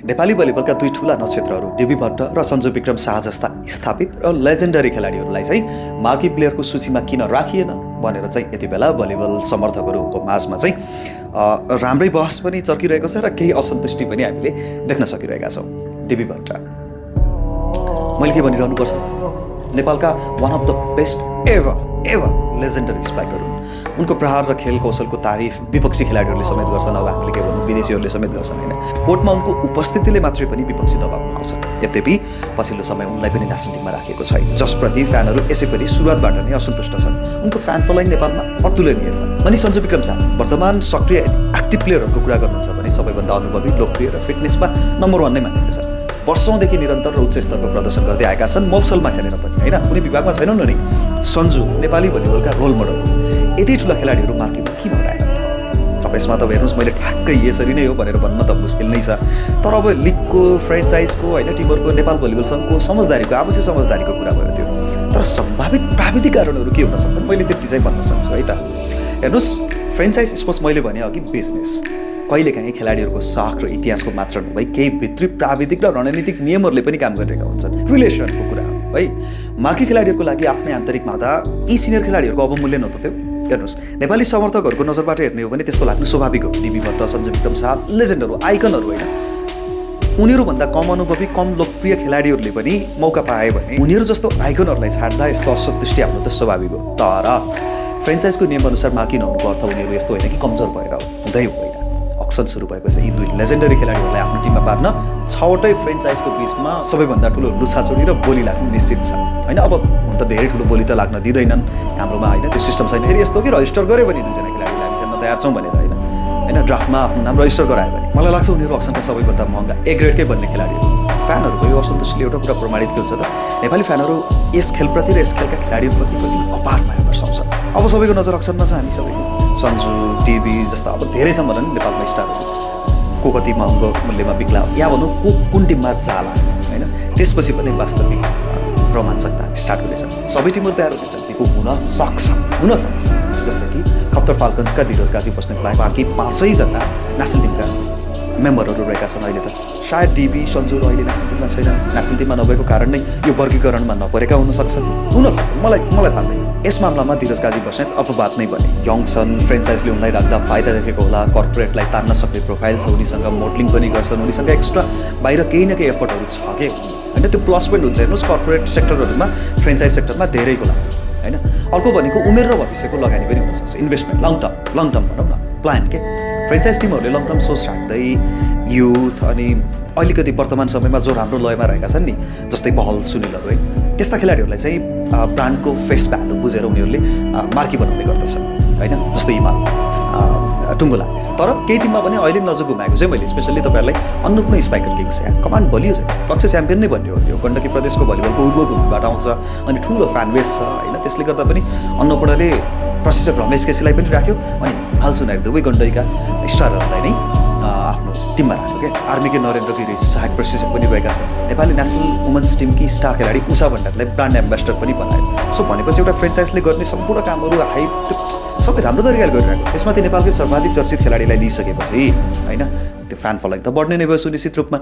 नेपाली भलिबलका दुई ठूला नक्षत्रहरू डेबी भट्ट र सञ्जु विक्रम शाह जस्ता स्थापित र लेजेन्डरी खेलाडीहरूलाई चाहिँ मार्की प्लेयरको सूचीमा किन राखिएन भनेर चाहिँ यति बेला भलिबल समर्थकहरूको माझमा चाहिँ राम्रै बहस पनि चर्किरहेको छ र केही असन्तुष्टि पनि हामीले देख्न सकिरहेका छौँ। डेबी भट्ट मैले के भनिरहनु पर्छ, नेपालका one of the best ever legendary spiker हुन्। उनको प्रहार र खेल कौशलको तारिफ विपक्षी खेलाडीहरूले समेत गर्छन्, अब हामीले के भन्नु विदेशीहरूले समेत गर्छन् होइन। कोर्टमा उनको उपस्थितिले मात्रै पनि विपक्षी दबावमा आउँछ। यद्यपि पछिल्लो समय उनलाई पनि नेसनल टिममा राखिएको छैन, जसप्रति फ्यानहरू यसै पनि सुरुवातबाट नै असन्तुष्ट छन्। उनको फ्यान फलोइङ नेपालमा अतुलनीय छ। अनि सञ्जु विक्रम शाह वर्तमान सक्रिय एक्टिभ प्लेयरहरूको कुरा गर्नुहुन्छ भने सबैभन्दा अनुभवी, लोकप्रिय र फिटनेसमा नम्बर 1 नै मानिनेछ। वर्षौँदेखि निरन्तर र उच्च स्तरको प्रदर्शन गर्दै आएका छन्, मफसलमा खेलेर पनि होइन, कुनै विभागमा छैनन् नि। सञ्जु नेपाली भलिबलका रोल मोडल हो। यति ठुला खेलाडीहरू मार्कीमा किन हटाएन त? अब यसमा त हेर्नुहोस्, मैले ठ्याक्कै यसरी नै हो भनेर भन्न त मुस्किल नै छ। तर अब लिगको, फ्रेन्चाइजको होइन, टिमहरूको, नेपाल भलिबल सङ्घको समझदारीको, आवश्यक समझदारीको कुरा भयो त्यो। तर सम्भावित प्राविधिक कारणहरू के हुन सक्छन् मैले त्यति चाहिँ भन्न सक्छु है त। हेर्नुहोस्, फ्रेन्चाइज स्पोर्ट्स मैले भने अघि बिजनेस, कहिलेकाहीँ खेलाडीहरूको साख र इतिहासको मात्र नभई केही भित्री प्राविधिक र रणनीतिक नियमहरूले पनि काम गरिरहेका हुन्छन्। रिलेसनको कुरा हो है। मार्की खेलाडीहरूको लागि आफ्नै आन्तरिक मादा यी सिनियर खेलाडीहरूको अवमूल्यन हो त त्यो। हेर्नुहोस्, नेपाली समर्थकहरूको नजरबाट हेर्ने हो भने त्यस्तो लाग्नु स्वाभाविक हो। डेबी भट्ट, सञ्जु विक्रम शाह लेजेन्डहरू, आइकनहरू होइन। उनीहरूभन्दा कम अनुभवी, कम लोकप्रिय खेलाडीहरूले पनि मौका पाए भने उनीहरू जस्तो आइकनहरूलाई छाड्दा यस्तो असन्तुष्टि आउनु त स्वाभाविक हो। तर फ्रेन्चाइजको नियमअनुसार मार्की नहुनुको अर्थ उनीहरू यस्तो होइन कि कमजोर भएर हुँदै होइन। अक्सन सुरु भएपछि यी दुई लेजेन्डरी खेलाडीहरूलाई आफ्नो टिममा पार्न 6वटै फ्रेन्चाइजको बिचमा सबैभन्दा ठुलो लुछाचुडी र बोली लाग्नु निश्चित छ होइन। अब हुन त धेरै ठुलो बोली त लाग्न दिँदैनन् हाम्रोमा होइन, त्यो सिस्टम छैन। फेरि यस्तो कि रजिस्टर गऱ्यो भने दुईजना खेलाडीलाई हामी खेल्न तयार छौँ भनेर होइन, ड्राफ्टमा आफ्नो नाम रजिस्टर गरायो भने मलाई लाग्छ उनीहरू अक्सनका सबैभन्दा महँगा ए ग्रेडकै बन्ने खेलाडीहरू। फ्यानहरूको यो असन्तुष्टिले एउटा कुरा प्रमाणित के हुन्छ त, नेपाली फ्यानहरू यस खेलप्रति र यस खेलका खेलाडीहरूप्रति कति अपार माया दर्शाउँछन्। अब सबैको नजर अक्सनमा छ, हामी सबैको। सञ्जु, डेबी जस्ता अब धेरै छन् भनौँ नेपालमा स्टारहरू, को कति महँगो मूल्यमा बिक्ला या भनौँ को कुन टिममा जाला होइन। त्यसपछि पनि वास्तविक रोमाञ्चकता स्टार्ट हुनेछ। सबै टिमहरू तयार हुनेछन्, त्यो हुन सक्छ। जस्तै कि खप्तर फाल्कन्सका धीरज काजी बस्नेत बाहेक बाँकी 5जना नेसनल टिमका मेम्बरहरू रहेका छन् अहिले त। सायद डेबी, सञ्जुहरू अहिले नेसनल टिममा छैनन्। नेसनल टिममा नभएको कारण नै यो वर्गीकरणमा नपरेका हुन सक्छन्, मलाई थाहा छैन। यस मामलामा धीरज काजी बस्नेत अपवाद नै बने। यङ छन्, फ्रेन्चाइजले उनलाई राख्दा फाइदा देखेको होला, कर्पोरेटलाई तान्न सक्ने प्रोफाइल छ उनीसँग, मोडलिङ पनि गर्छन्, उनीसँग एक्स्ट्रा बाहिर केही न केही एफर्टहरू छ के होइन, त्यो प्लस पोइन्ट हुन्छ। हेर्नुहोस्, कर्पोरेट सेक्टरहरूमा, फ्रेन्चाइज सेक्टरमा धेरैको लागि होइन। अर्को भनेको उमेर र भविष्यको लगानी पनि हुनसक्छ, इन्भेस्टमेन्ट, लङ टर्म भनौँ न, प्लान के। फ्रेन्चाइज टिमहरूले लङ टर्म सोच राख्दै युथ अनि अलिकति वर्तमान समयमा जो राम्रो लयमा रहेका छन् नि, जस्तै बहल, सुनिलहरू है, त्यस्ता खेलाडीहरूलाई चाहिँ ब्रान्डको फेस भ्यालु बुझेर उनीहरूले मार्की बनाउने गर्दछन् होइन। जस्तै हिमाल टुङ्गो लाग्नेछ। तर केही टिममा पनि अहिले नजर गुमाएको चाहिँ मैले स्पेसल्ली तपाईँहरूलाई अन्नपूर्ण स्पाइकर किङ्स कमान्ड बलियो छ, लक्ष्य च्याम्पियन नै भन्ने हो। यो गण्डकी प्रदेशको भलिबलको उर्वरभूमिबाट आउँछ अनि ठुलो फ्यान बेस छ होइन। त्यसले गर्दा पनि अन्नपूर्णले प्रशिक्षक रमेश केसीलाई पनि राख्यो अनि हाल सुनाएर दुवै गण्डकीका स्टारहरूलाई नै आफ्नो टिममा राख्यो क्या। आर्मीकै नरेन्द्र गिरी सहायक प्रशिक्षक पनि रहेका छन्। नेपाली नेसनल वुमेन्स टिमकी स्टार खेलाडी उषा भण्डारीलाई ब्रान्ड एम्बेसडर पनि बनायो। सो भनेपछि एउटा फ्रेन्चाइजले गर्ने सम्पूर्ण कामहरू हाइट सबै राम्रो तरिकाले गरिरहेको, त्यसमाथि नेपालकै सर्वाधिक चर्चित खेलाडीलाई लिइसकेपछि होइन, त्यो फ्यान फलोइङ त बढ्ने नै भयो सुनिश्चित रूपमा।